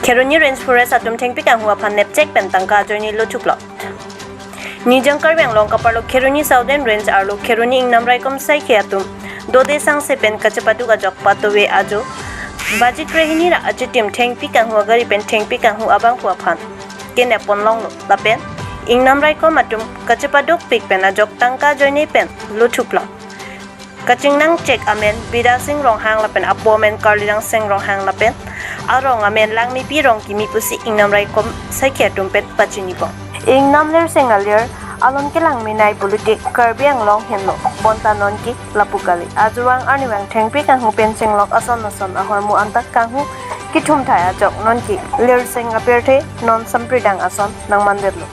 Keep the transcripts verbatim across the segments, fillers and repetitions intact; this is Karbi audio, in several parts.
Kheroni Range Forest atum thengpi kanghu aphan nepchek pen tangka ajoine lothuplot. Nijang Karbi Anglong kaparlo Kheroni Southern Range arlo Kheroni Ingnam Raikom Saikhi atum dode sangse pen kachepaduk ajok patuve ajo baji krehini ra achitim thengpi kanghu agari pen thengpi kanghu abangphu aphan kenep ponlonglo lapen Ingnam Raikom atum kachepadukpik pen ajok tangka ajoine pen lothuplot. Kachingnangchek amen Bidasing Ronghang lapen apo amen Karlidangsing Ronghang lapen arong amen Langmepi Rongkimi pusi Ingnam Raikom Saikhi atum pen pachinipon. Ingnam lirseng alir alon kelang menei politik Karbi Anglong henlo bonta nonke lapu kali. Ajovang arnivang thengpi kanghu pen chenglok ason ason ahormu anta kanghu kethumthai ajok nonke lirseng apirthe non sampridang ason nangmandetlo.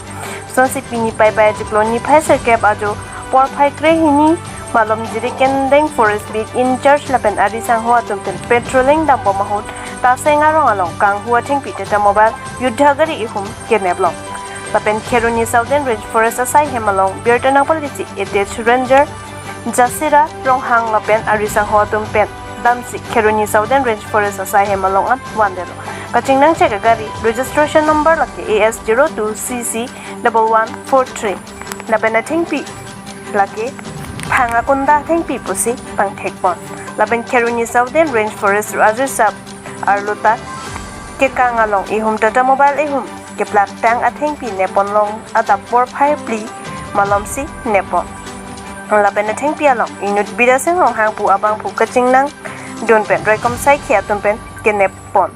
Sonsi pini Paipai ajiklo niphai sirkep ajo porphai krehini malom Jirikindeng Forest Beat in-charge lapen ari sangho atum pen patrolling dambom ahut Taseng arong along kanghu athengpi Tata Mobile Yuddha gari ihum keneplong. Lapen Kheroni Southern Range Forest asai hem along birta nangpalisi H S Ranger Jasira Ronghang lapen ari sangho atum pen damsi Kheroni Southern Range Forest asai hem along an vandetlo. Kachingnangchek agari registration number lake A S zero two C C double one four three. Lapen athengpi lake Phang Akunda athengpi pusi pangthekpon. Lapen Kheroni Southern Range Forest Reserve arlo ta kekang along ihum Tata Mobile ihum keplaktang athengpi nepponlong adap porphai phli malomsi neppon. Lapen athengpi along inut Bidasing Ronghang pu abangphu kachingnangdun pen Raikom Saikhi atum pen keneppon.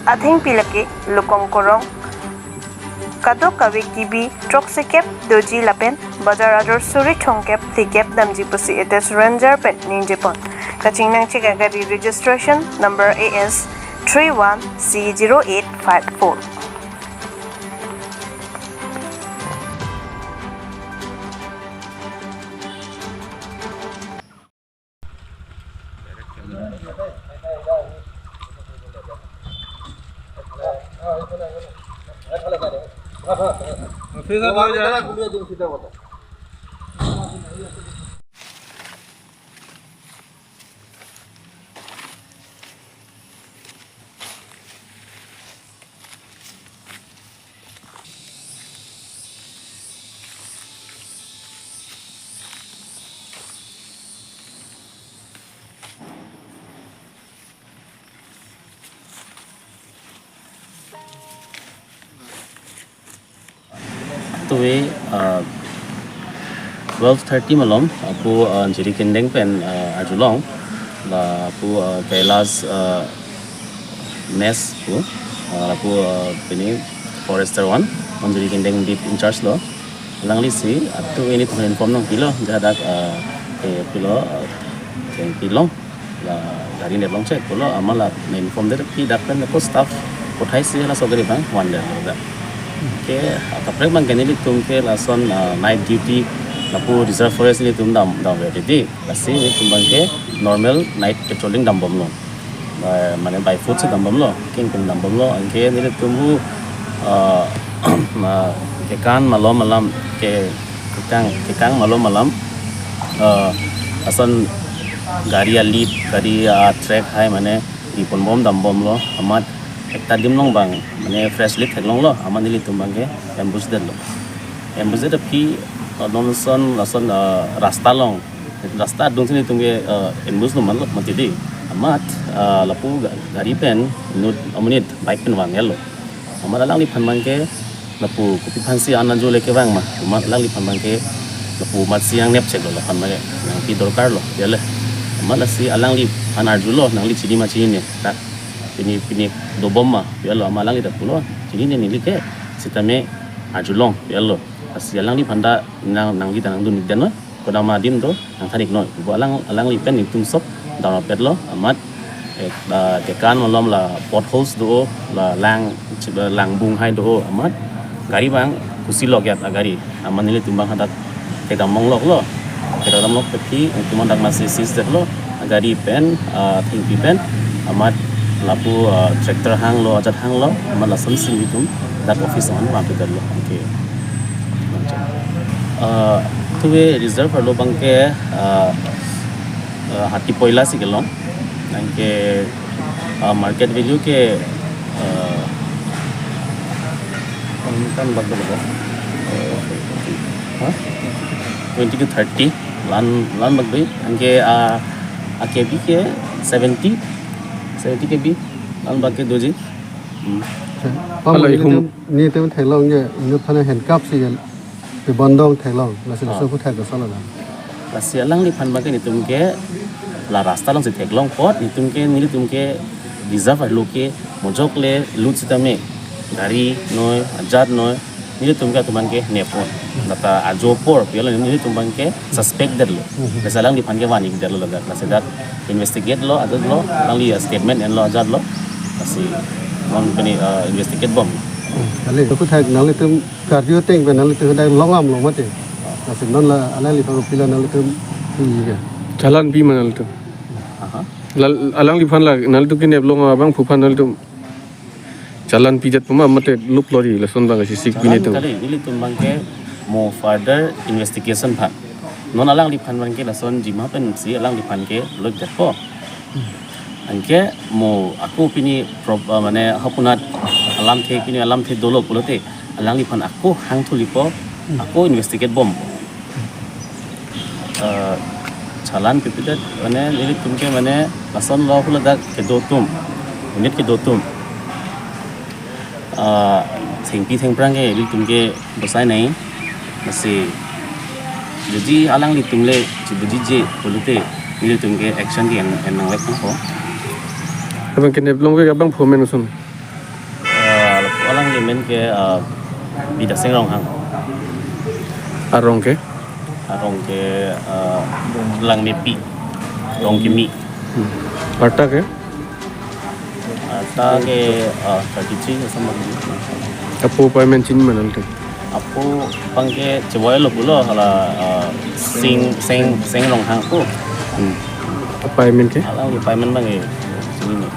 Athengpi lake Lukong Korong, kadokave kibi throksikep doji lapen bajar ajor suri thomkep phlikep damji pusi H S Ranger pen ningjepon. Kachingnangchek agari registration number A S three one C zero eight five four. Tuve, uh, twelve thirty malom, apu, uh, Jirikindeng pen, uh, arjulong, la apu, uh, Kailash, uh, Mess pu, uh, apu, uh, pini forester one, on Jirikindeng beat in charge lo. Alanglisi, atu ini teman inform nangpilo, jadak, uh, ke pilo, uh, ke pilong. La gari neplongchek pulo, amat la me-inform det pi dak pen ko staff kothaisi laso gari abang vandetlo dak. Ke, ah, kaprek abangke nelitum ke lason, ah, night duty lapu reserve forest nelitum dam, damve titi. Lasi nelitum abangke normal night patrolling dambomlo. Eh, mane by foot si dambomlo, king king dambomlo, anke nelitum pu, ah, ma, kekan malom alam ke, kekang, kekang malom alam, eh, ason gari a-lead, gari a-track hai mane diponbom dambomlo, amat ekta adim along abang, mane fresh lead theklonglo, amat nelitum abangke ambush detlo. Ambush det aphi, eh, non ason, ason, eh, rasta along, rasta adungsi nelitum ke, eh, ambush lo manlo mati di. Amat, eh, lapu ga-, gari pen, inut amonit bike pen vanglo. Amat alangliphan abangke, lapu kopi aphansi an ajo le kevang ma. Amat alangliphan abangke, lapu amatsi yang nepcheklo laphan abangke. Nangpi dorkarlo, ya le. Amat lasi alangliphan arjulo, nangli chini ma chinine. Tak, pini, pini dobom ma, ya lo, amat alangli ta pulo. Chinine neli ke, sitame arjulong, ya lo. Lasi alangliphan ta nang, nangli ta nangdun-ik den noi. Kodam adim do, nangthan-ik noi. Bo alang, alangli pen nelitum sop, dam rapetlo, amat, eh, la kekan malom la potholes do, la lang, chip, la langbung hai do, amat. Gari abang, kusi lok yat agari. Amat nelitum abang hadak kedam mongloklo. Kedam lok aphi, nelitum hadak masi seize detlo. Gari pen, ah, thengpi pen, amat lapu, ah, tractor hanglo, ajat hanglo, amat lasonsi nelitum dak office on vangpedetlo. Okay. Ah, tuve reserve arlo abangke, ah, ah, hati poila si kelong. Anke, ah, market value ke Eh, kan bak dolo. Eh, ha? Twenty to thirty lan, lan bak dei. Anke, ah, a K B ke seventy, seventy K B lan bak ke doji. Hmm. Pam Alo, nelitum, ihum. Nelitum theklong ke, nelitum aphan handcuff si kebondong theklong, lasi Ah. laso aphuthak kosonlo na. Lasi alangliphan abang ke nelitum ke la rasta alongsi theklong apot, nelitum ke, nelitum ke deserve arlo ke mojok le lut sitame gari noi, ajat noi, nelitum ke atum aphan ke nepon. Nata ajo apor, piala nelitum abang ke suspect detlo. Mhm. Lasi alangliphan ke van-ik detlo ladak. Lasi dak investigate lo, ajat lo, alangli statement enlo ajat lo. Lasi non pini, eh, investigate bom. Hmm. Kali, aphuthak nanglitum karju ateng pen nanglitum hadak longdamlo mati. Lasi non la alangliphan pilo nanglitum pu-ik ke. Challan pi ma nanglitum? Aha. Lal-, alangliphan la nanglitum keneplong abangphu aphan nanglitum challan pijat pu ma mate luplo di lason abang si sik Challan pine tu. Kali, nelitum abang ke mo further investigation aphan. Non alangliphan abang ke lasonji ma pensi alangliphan ke lutjatpo. Anke mo ako pini prob-, ah, mane hapunat alamthe, pini alamthe dolo pulote alangliphan ako hangthulipo, ako investigate bom. Eh, challan pipedet mane nelitum ke mane lasonlo huladak kedo atum, unit kedo atum. Ah, thengpi thengphrang ke nelitum ke bosai nai. Lasi jodi alanglitum le chibujije pulote nelitum ke action ke en, en nangvek nangpo. Abang keneplongvek abangphu amen koson? Ah, alangli amen ke, ah, Bidasing Ronghang. Arong ke? Arong ke, ah, Langmepi. Rongkimi. Hmm. Arta ke? Arta ke, ah, thirty-three asam. Apo aphan amen chini ma nanglitum? Apo abang ke cheboilo pulo hala, ah, Sing, Sing, Sing Ronghang apo. Hmm. Aphan amen ke? Alangli aphan amen abang ke chini ma.